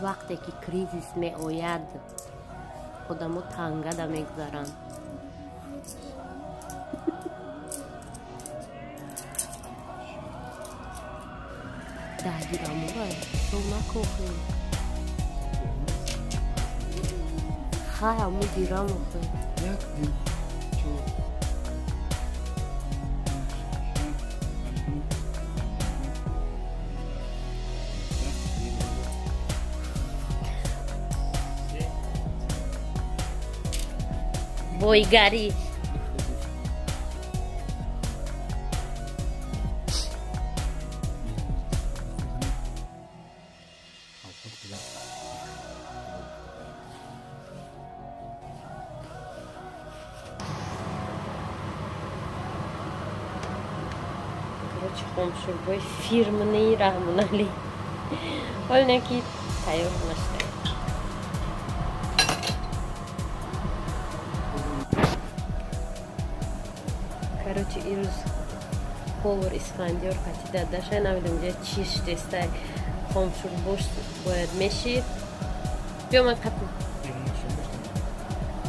Вақте ки кризис меояд, одамо тангада мегузаранд. Даҳгирамора ҳисоб накохем. Хай аму дирам охе. Як, ду, чор. Бойгарӣ. Короче, хомшурбои фирманаи Раҳмоналӣ. Ҳол не ки тайёр нашуда. Короче, ирӯз повар Исфандиёр қати дадаша, намедонам ҷа чӣ шудестай, хомшурбош бояд мешид. Биёмад қати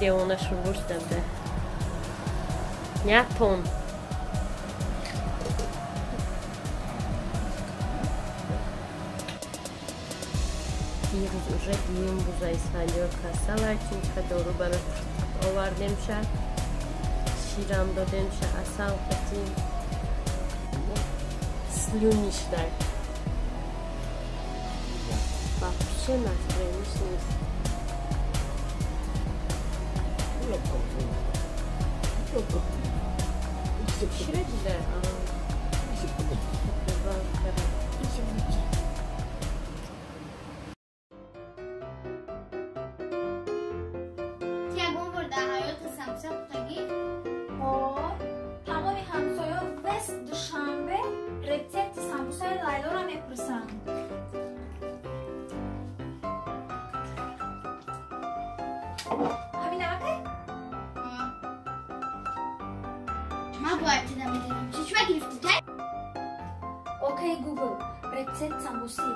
девона шурбош дада. Нятон. Ирӯз уже дуюм рӯза Исфандиёр касалай, чунки дору барош овардем ша. Ширам додем ша, асал қати слюни шудай. Вообще настроениш нест. Чира дида? Тамоми ҳамсоё вес Душанбе рецепти самбусаи Лайлоро мепурсанд. Ҳамин намакай? Ман бояд чиза медонам. Чӣ чӯа гирифтӣ тай? Окей, Гугл, рецепт самбуси.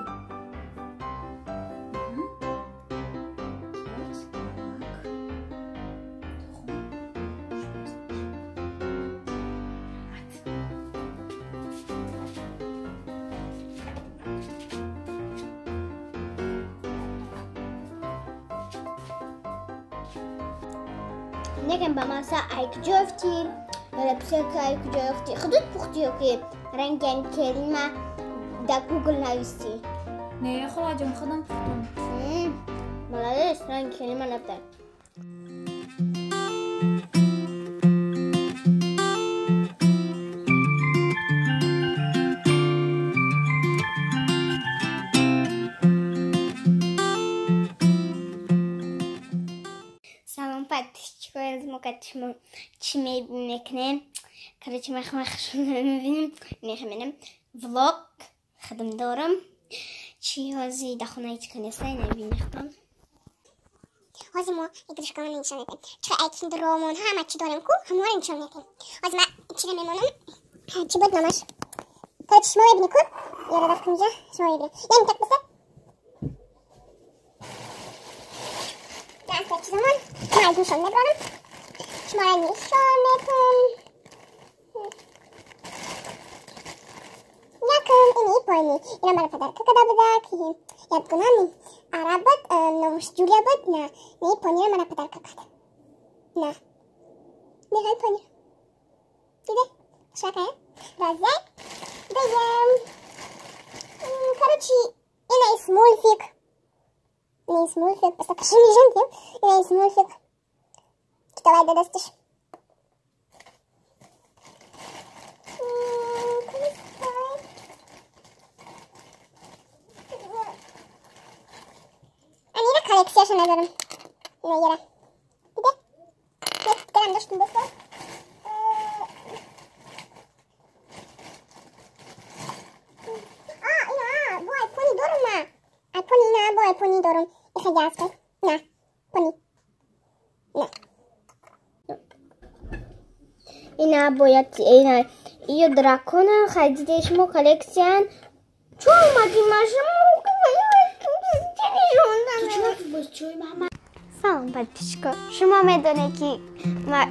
Негам ба маса ай куҷо ёфтӣ? Репсека ай куҷо ёфтӣ? Худут пухтӣ ё ки ранген келима дар Гугл навистӣ? Не, холаҷон, худам пухтум. Молодец, ранги келима набудай. Шумо чӣ мекунем? Короче, ман хушона мебинем. Мехоҳам влог худам дорам. Чӣ ҳози дар хона ҳеҷ ка нестай, набинехтам. Ҳозир мо игрушкаҳоро нишон медиҳем. Чӣ ай киндеромон ҳама чӣ дорем ку, ҳамаро нишон медиҳем. Ҳозир ман чиро мемонам? Чӣ буд номаш? Короче, шумо мебинӣ ку? Ёра рафт инҷа, шумо мебинед. Яъне так баса? Даста чизамон, ман аз нишон мебарам. Шуморо нишон медиҳам. Якум ини поини. Ина мара падарка када буда, ки ядгунам араб буд, номаш Ҷулия буд, на. Не пониро мара падарка када. На. Нехай пониро. Диде? Шакая? Разе? Дуюм. Короче, ина смулфик. Ина смулфик. Просто каши мижантем. Ина смулфик. Китобай дадастиш. Коллексияшо надорам. На яра. Диде? Дигарам доштум бихор. Ина, бо айфони дорум ма. Айфони ина, бо айфони дорум. Ихе ясте. На, пони. На. Ина бояд ина ию дракона хайдиде шумо коллексиян. Чо омадӣ машмо? Салом подписчико. Шумо медонед ки ма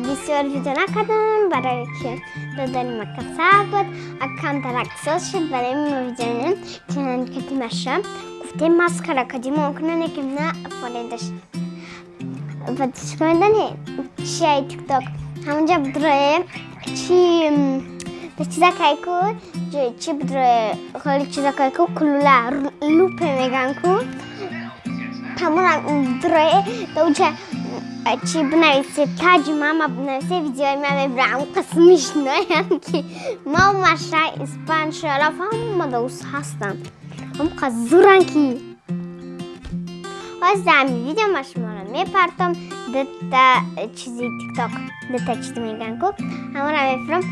бисёр видео накардам, барои ки додани ма касал буд, а камтарак соз шуд, барои ма видео нем. Чунон ки маша гуфтем маскара кадим кунане ки на форедаш. Подписчико медонед чи ай тикток ҳамонҷа будрое чи чизакайку чи будрое холи чизакайку кулула лупе меган ку ҳамона будрое дауча чи бинависе таҷи мама бинависе видеои ма мебирам қисмишноям ки ма маша испан шараф ҳама даус ҳастам ҳамқа зуран ки ҳозир ҳами видео ма шуморо мепартом дута чизи тикток дута чизи меган ку ҳамонро мефирам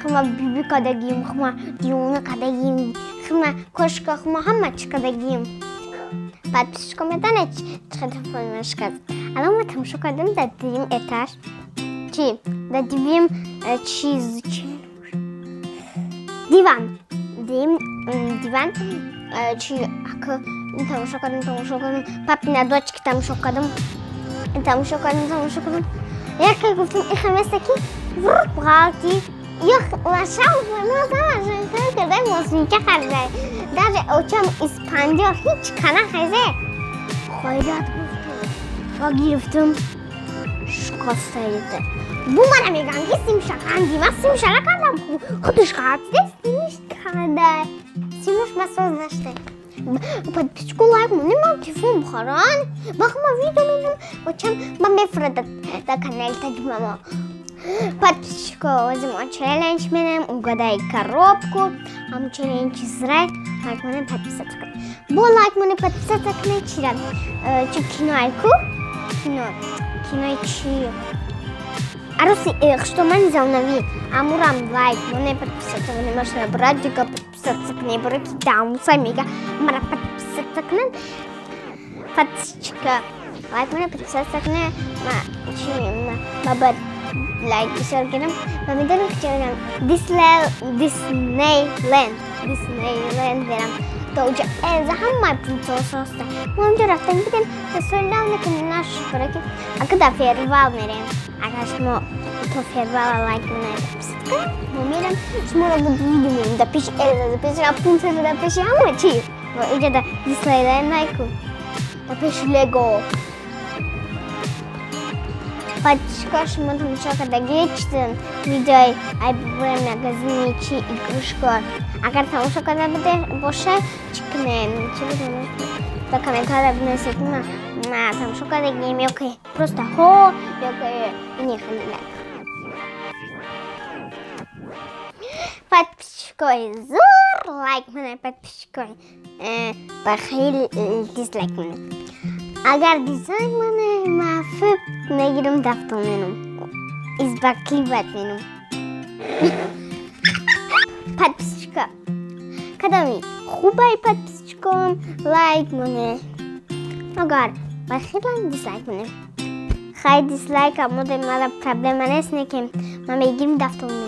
хума биби кадагим хума дивона кадагим хума кошка хума ҳама чи кадагим. Подписчико медонед чӣ телефон мешказ. Алон ма тамошо кардем дар дуюм этаж чи дар дуюм чиз чи диван дуюм диван чи ака тамошо кардем папина дочки тамошо кардем яке гуфтем ихе места ки вруп ғалти ё машав кардай мосинча хардай даже очам испандиёр ҳеҷ кана хезе хайрат гуфтам ва гирифтам шикастаида бу мана меган ки симша қанди ма симша накардам худаш ғалтида симиш кардай симуш ма соз наштай. Подписчику лайк монем, ман телефон бихаран бахма видео мебинам очам ма мефурад дар канали таҷмамо. Подписчико озим мо челлендж менем угадай коробку ҳам челлендж зрай лайк монем подписаться кунем бо лайк монем подписаться кунем чира чи киноайку кинои чи аруси хуштомани завнави амурам лайк монем подписаться кунем машина брат дига подписаться кунем барои ки дамуса мега мара подписаться кунем. Подписчика лайк монем подписаться кунем ма чи ма бад лайк бисёр гирам ва медонам ки чӣ Диснейленд берам то уҷа Элза ҳамаи принцесса ҳаста. Мо онҷо рафтем будем тасвир накунем наш барои ки ака дар фервал мерем. Агар шумо то фервала лайк монед подписаться кунед мо мерем шуморо видео мебинем дар пеши Элза, дар пеши Рапунцел, дар пеши ҳама чиз ва уҷа дар Диснейленд айку дар пеши Лего. Подписчико шумо тамошо кардагӣ чизен видеои ай бобои магазини чи игрушко агар тамошо карда боша чӣ кунем чӣ будем дар комментария бинависед ма тамошо кардагим ё ки просто ҳо ё ки ини хеле лайк. Подписчикои зур лайк монед, подписчикои бахил дизлайк монед. Агар дизлайк монед ма фиб мегирам дафтон менам избакливат менам. Подписчика кадоми хубай подписчикон лайк монед, агар бахилан дизлайк монед. Хай дизлайк амоде мара проблема нест, не ки ма мегирам дафтон менам.